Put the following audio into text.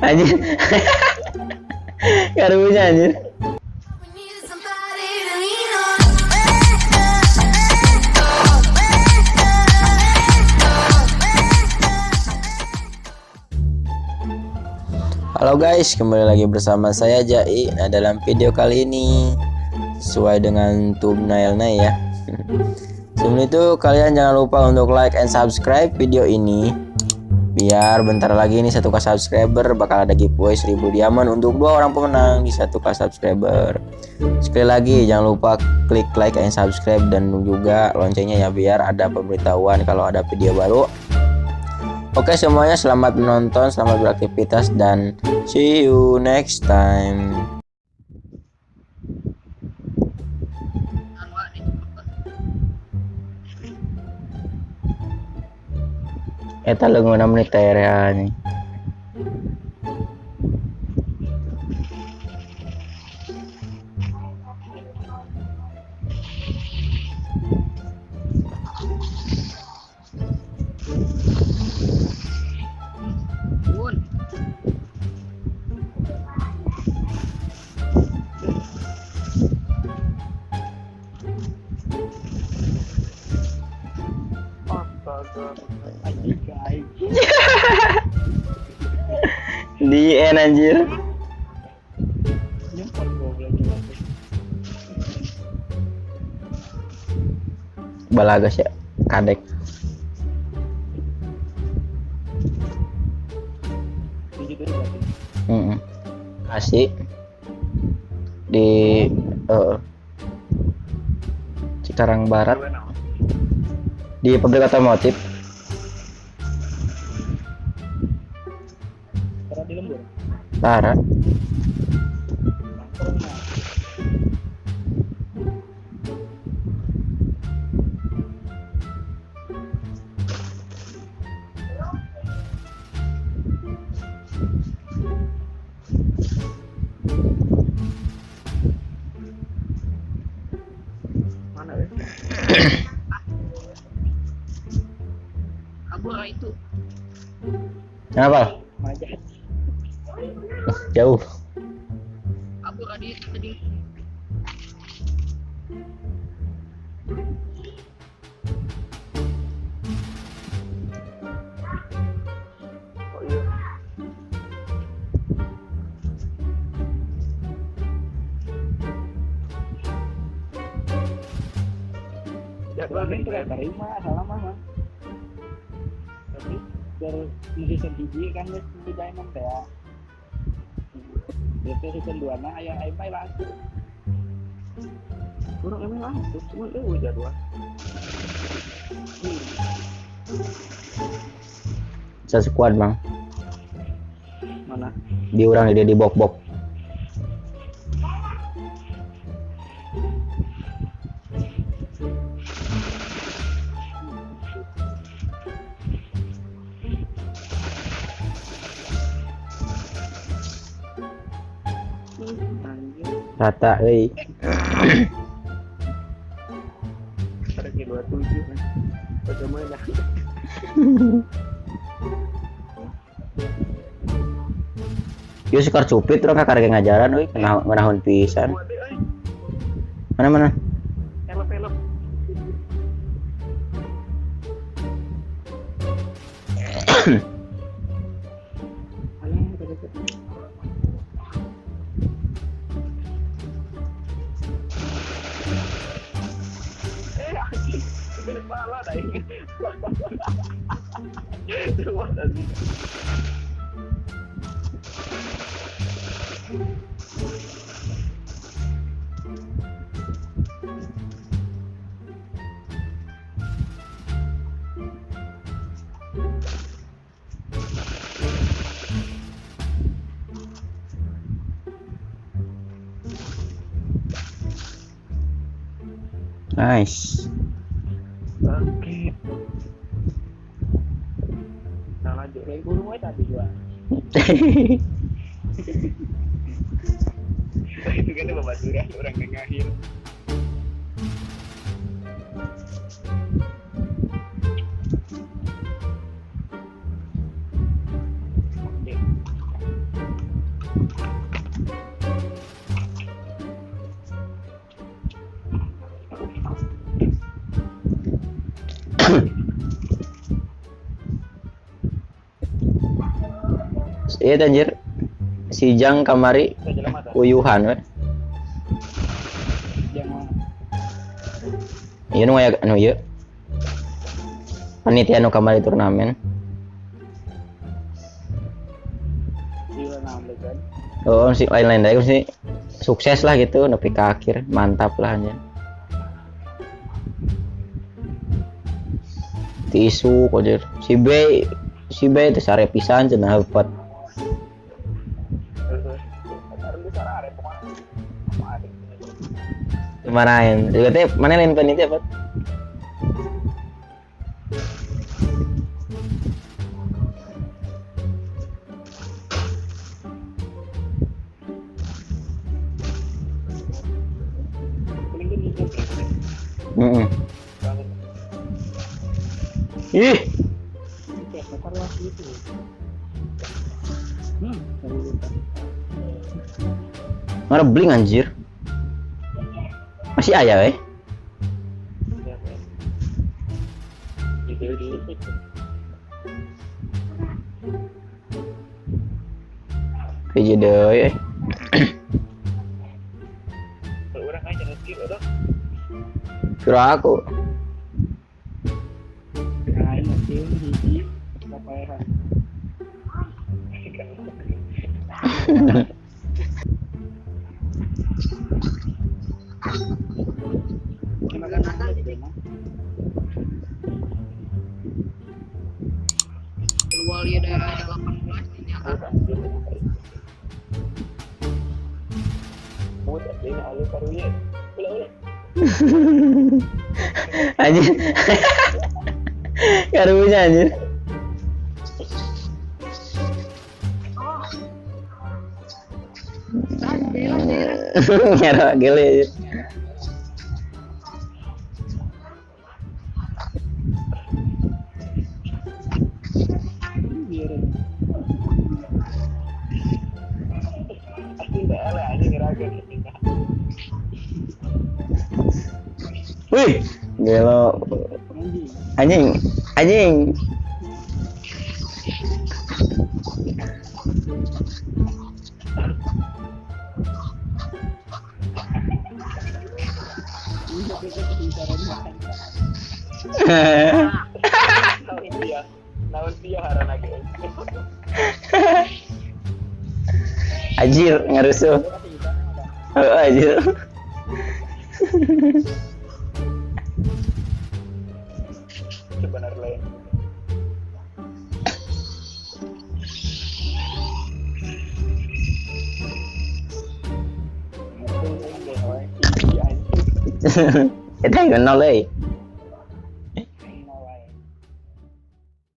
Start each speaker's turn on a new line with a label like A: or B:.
A: Anjir. Karunya anjir. Halo guys, kembali lagi bersama saya Jai. Nah, dalam video kali ini sesuai dengan thumbnailnya ya. Sebelum itu kalian jangan lupa untuk like and subscribe video ini. Biar bentar lagi nih 1K subscriber bakal ada giveaway 1000 diamond untuk 2 orang pemenang di 1K subscriber. Sekali lagi jangan lupa klik like and subscribe dan juga loncengnya ya, biar ada pemberitahuan kalau ada video baru. Oke semuanya, selamat menonton, selamat beraktivitas, dan see you next time. Eta leungeunna menit teh nih. Di N anjir. Balagas ya, kadek. Kasih di Cikarang Barat di pabrik otomotif. Tara.
B: Mana ya? Kabur itu.
A: Kenapa? Jauh.
B: Kabur tadi. Oh iya. Ya, ini tidak terima salah mah. Tapi dari season 1 kan geus di diamond teh. Berarti season 2 na aya aing langsung. Kurang emang langsung, cuma leuwih jadwal.
A: Bisa sekuat, Bang.
B: Mana?
A: Di urang dia di bok-bok. Rata euy.
B: Ada 27 kan. Bagaimana?
A: Ieu sukar cupit urang ka karek ngajaran euy, ngeunahun pisan. Mana-mana?
B: Elep-elep.
A: Nice.
B: Oke. Nah, lanjut lagi burung aja tadi gua. Itu kan babaturan orang nengahin.
A: Iya anjir. Si Jang kamari uyuhan we. Iya nu aya anu ieu. Panitia nu kamari turnamen. Oh, si lain-lain deui sih sukses lah gitu nepi ka akhir, mantap lah anjir. Tisu anjir. Si B itu sare pisan cenah hebat. Marahin. Juga teh mana lain panitia, Pak? Ih. Ngerebling anjir. Masih aya we. Hiji deui. Kira aku. Anjir. Karunya anjir. Ngera gele anjir. Wih, gelo. Anjing, anjing. Anjir, ngarusuh. Oh, anjir. Eta nol euy.